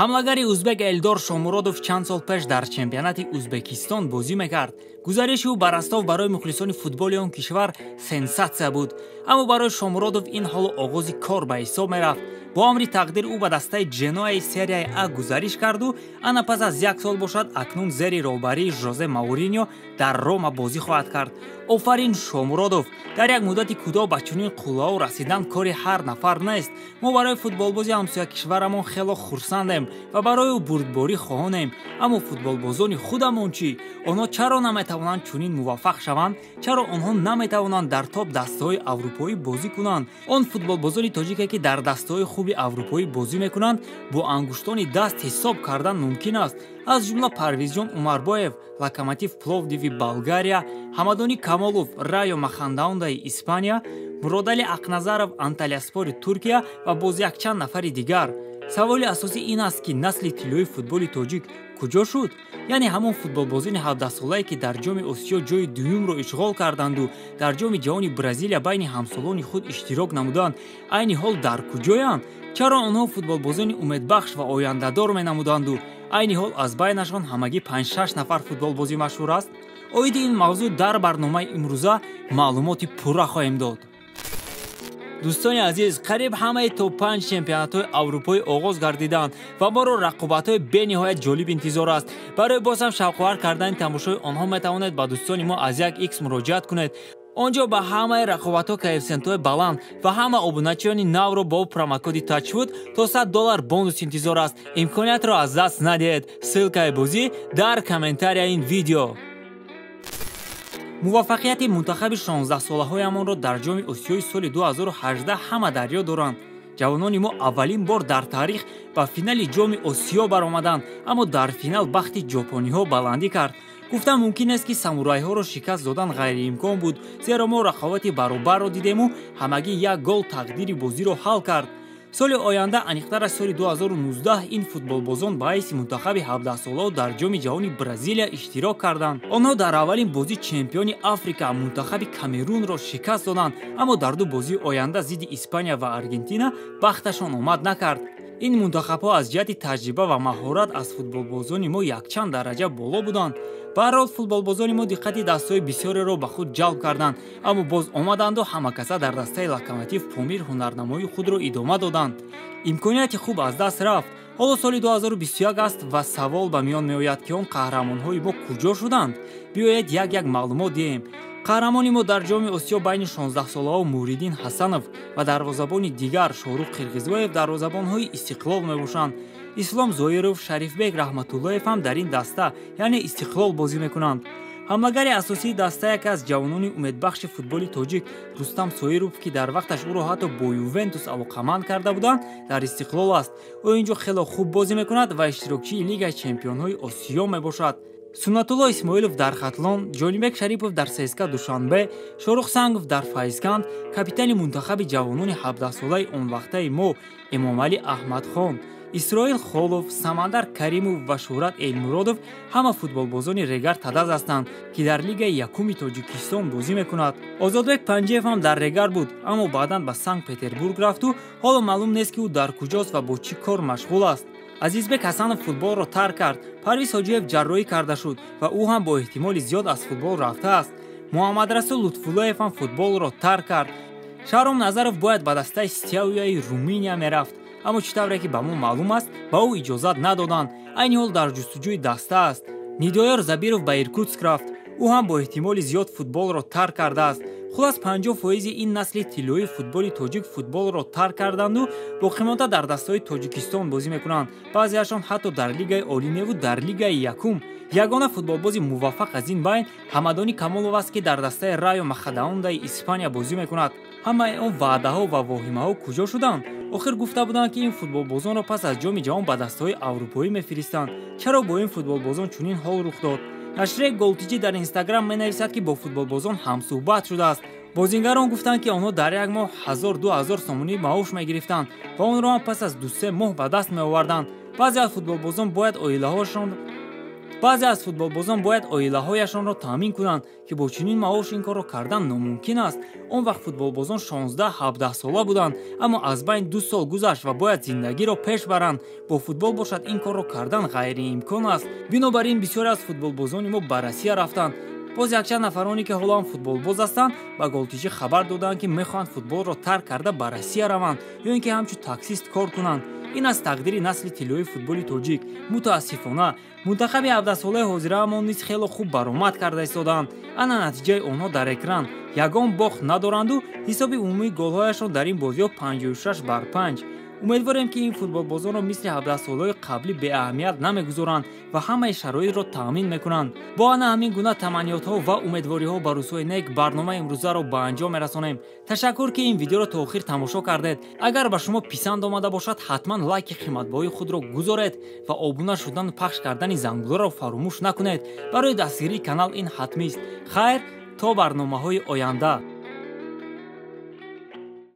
Ҳамлагари узбек Элдор Шомуродов чанд сол пеш дар чемпионати Узбекистон бозӣ мекард. Гузариши ӯ ба Ростов барои мухлисони футболи он кишвар сенсатсия буд. Аммо барои Шомуродов ин ҳоло оғози кор ба ҳисоб мерафт. Бо амри тақдир ӯ ба дастаи Ҷеноаи серияи А гузариш карду ана пас аз як сол бошад, акнун зери роҳбарии Жозе Мауриньо дар Рома бозӣ хоҳад кард. Офарин, Шомуродов! Дар як муддати кӯтоҳ ба чунин қуллаҳо расидан кори ҳар нафар нест. Мо барои футболбози ҳамсоя кишварамон хело хурсандем ва барои ӯ бурдборӣ хоҳонем. Аммо футболбозони худамон чӣ? Онҳо чаро наметавонанд чунин муваффақ шаванд? Чаро онҳо наметавонанд дар топ дастаҳои аврупоӣ бозӣ кунанд? Он футболбозони тоҷике, ки дар дастаҳои хуби аврупоӣ бозӣ мекунанд, бо ангуштони даст ҳисоб кардан мумкин аст. Аз ҷумла Парвизҷон Умарбоев, Локомотив Пловдиви Болгария, Ҳамадони Камолов, Райо Махандаондаи Испания, Муродали Ақназаров, Анталияспори Туркия ва боз якчанд нафари дигар. Саволи асосӣ ин аст, ки насли тиллои футболи тоҷик куҷо шуд? Яъне ҳамон футболбозони 17-солае, ки дар Ҷоми Осиё ҷои дуюмро ишғол карданду дар Ҷоми ҷаҳони Бразилия байни ҳамсолони худ иштирок намуданд, айни ҳол дар куҷоянд? Чаро онҳо футболбозони умедбахш ва ояндадор менамуданду айни ҳол аз байнашон ҳамагӣ 5-6 нафар футболбозӣ машҳур аст? Оиди ин мавзӯъ дар барномаи имрӯза маълумоти пурра хоҳем дод. Дӯстони азиз, қариб ҳамаи топ 5 чемпионатҳои аврупоӣ оғоз гардиданд ва моро рақобатҳои бениҳоят ҷолиб интизор аст. Барои боз ҳам шавқовар кардани тамошои онҳо метавонед ба дӯстони мо аз як X муроҷиат кунед. Он ҷо ба ҳамаи рақобатҳо коэффисиентҳои баланд ва ҳама обуначиёни навро бо промокоди TAJFOOT то 100 доллар бонус интизор аст. Имкониятро аз даст надиҳед. Ссылкаи бозӣ дар комментарияи ин видео. Муваффақияти мунтахаби 16-солаҳоямонро дар Ҷоми Осиёи соли 2018 ҳама дар ёд доранд. Ҷавонони мо аввалин бор дар таърих ба финали Ҷоми Осиё баромаданд, аммо дар финал бахти ҷопониҳо баландӣ кард. Гуфтан мумкин нест, ки самурайҳоро шикаст додан ғайриимкон буд, зеро мо рақобати баробарро дидему ҳамагӣ як гол тақдири бозиро ҳал кард. Соли оянда, аниқтараш соли 2019, ин футболбозон ба ҳайси мунтахаби 17-солао дар Ҷоми ҷаҳони Бразилия иштирок карданд. Онҳо дар аввалин бозӣ чемпиони Африка, мунтахаби Камерунро шикаст доданд, аммо дар ду бозии оянда зидди Испания ва Аргентина бахташон омад накард. Ин мунтахабҳо аз ҷиҳати таҷриба ва маҳорат аз футболбозони мо якчанд дараҷа боло буданд. Баҳарҳол, футболбозони мо диққати дастаҳои бисёреро ба худ ҷалб карданд, аммо боз омаданду ҳамакаса дар дастаи Локомотив Помир ҳунарнамоии худро идома доданд. Имконияти хуб аз даст рафт. Ҳоло соли 2021 аст ва савол ба миён меояд, ки он қаҳрамонҳои мо куҷо шуданд? Биёед, як як маълумот диҳем. Қаҳрамони мо дар Ҷоми Осиё байни 16-солаҳо Муҳриддин Ҳасанов ва дарвозабони дигар Шоҳрух Қирғизбоев дарвозабонҳои Истиқлол мебошанд. Ислом Зоиров, Шарифбек Раҳматуллоев ҳам дар ин даста, яъне Истиқлол, бозӣ мекунанд. Ҳамлагари асосии даста яке аз ҷавонони умедбахши футболи тоҷик Рустам Соиров, ки дар вақташ ӯро ҳатто бо Ювентус алоқаманд карда буданд, дар Истиқлол аст. Ӯ ин ҷо хело хуб бозӣ мекунад ва иштирокчии Лигаи чемпионҳои Осиё мебошад. Суннатулло Исмоилов дар Хатлон, Ҷонибек Шарипов дар ЦСКА Душанбе, Шорух Сангов дар Файзканд, капитани мунтахаби ҷавонони 17-солаи онвақтаи мо Эмомалӣ Аҳмадхон, Исроил Холов, Самандар Каримов ва Шӯҳрат Элмуродов ҳама футболбозони Регар Тадаз ҳастанд, ки дар Лигаи якуми Тоҷикистон бозӣ мекунад. Озодбек Панҷиев ҳам дар Регар буд, аммо баъдан ба Санкт Петербург рафту ҳоло маълум нест, ки ӯ дар куҷост ва бо чӣ кор машғул аст. Азизбек Ҳасанов футболро тарк кард. Парвиз Ҳоҷиев ҷарроҳӣ карда шуд ва ӯ ҳам бо эҳтимоли зиёд аз футбол рафтааст. Муҳаммадрасул Лутфуллоев ҳам футболро тарк кард. Шаҳром Назаров бояд ба дастаи Стяуяи Руминия мерафт, аммо чӣ тавре ки ба мо маълум аст, ба ӯ иҷозат надоданд. Айни ҳол дар ҷустуҷӯи даста аст. Нидоёр Забиров ба Иркутск рафт. Ӯ ҳам бо эҳтимоли зиёд футболро тарк кардааст. Хулас, 50% ин насли тиллоии футболи тоҷик футболро тарк карданду боқимонда дар дастаҳои Тоҷикистон бозӣ мекунанд, баъзеашон ҳатто дар лигаи олиневу дар лигаи якум. Ягона футболбози муваффақ аз ин байн Ҳамадони Камолов аст, ки дар дастаи Райо Махадаондаи Испания бозӣ мекунад. Ҳамаи он ваъдаҳо ва воҳимаҳо куҷо шуданд? Охир гуфта буданд, ки ин футболбозонро пас аз Ҷоми ҷаҳон ба дастаҳои аврупоӣ мефиристанд. Чаро бо ин футболбозон чунин ҳол рух дод? Нашрияи Голтиҷӣ дар Инстаграм менависад, ки бо футболбозон ҳамсӯҳбат шудааст. Бозингарон гуфтанд, ки онҳо дар як моҳ 1000-2000 сомонӣ маош мегирифтанд ва онро ҳам пас аз 2-3 моҳ ба даст меоварданд. Баъзе аз футболбозон бояд оилаҳошон Баъзе аз футболбозон бояд оилаҳояшонро таъмин кунанд, ки бо чунин маош ин корро кардан номумкин аст. Он вақт футболбозон 16-17 сола буданд, аммо аз байн 2 сол гузашт ва бояд зиндагиро пеш баранд. Бо футбол бошад ин корро кардан ғайриимкон аст. Бинобар ин бисёре аз футболбозони мо ба Россия рафтанд. Боз якчанд нафароне ки ҳоло ҳам футболбоз ҳастанд, ба Голтиҷӣ хабар доданд, ки мехоҳанд футболро тарк карда ба Россия раванд ё ин ки ҳамчун таксист кор кунанд. Ин аз тақдири насли тиллоии футболи тоҷик. Мутаассифона, мунтахаби 17-солаи ҳозираамон низ хело хуб баромад карда истодаанд. Ана натиҷаи онҳо дар экран. Ягон бохт надоранду ҳисоби умумии голҳояшон дар ин бозиҳо 56-5. Умедворем, ки ин футболбозонро мисли 17-солаҳои қаблӣ беаҳамият намегузоранд ва ҳамаи шароитро таъмин мекунанд. Бо ана ҳамин гуна таманниётҳо ва умедвориҳо ба рӯзҳои нек барномаи имрӯзаро ба анҷом мерасонем. Ташаккур, ки ин видеоро то охир тамошо кардед. Агар ба шумо писанд омада бошад, ҳатман лайки қиматбоҳои худро гузоред ва обуна шудану пахш кардани зангуларо фаромӯш накунед. Барои дастгирии канал ин ҳатмист. Хайр, то барномаҳои оянда.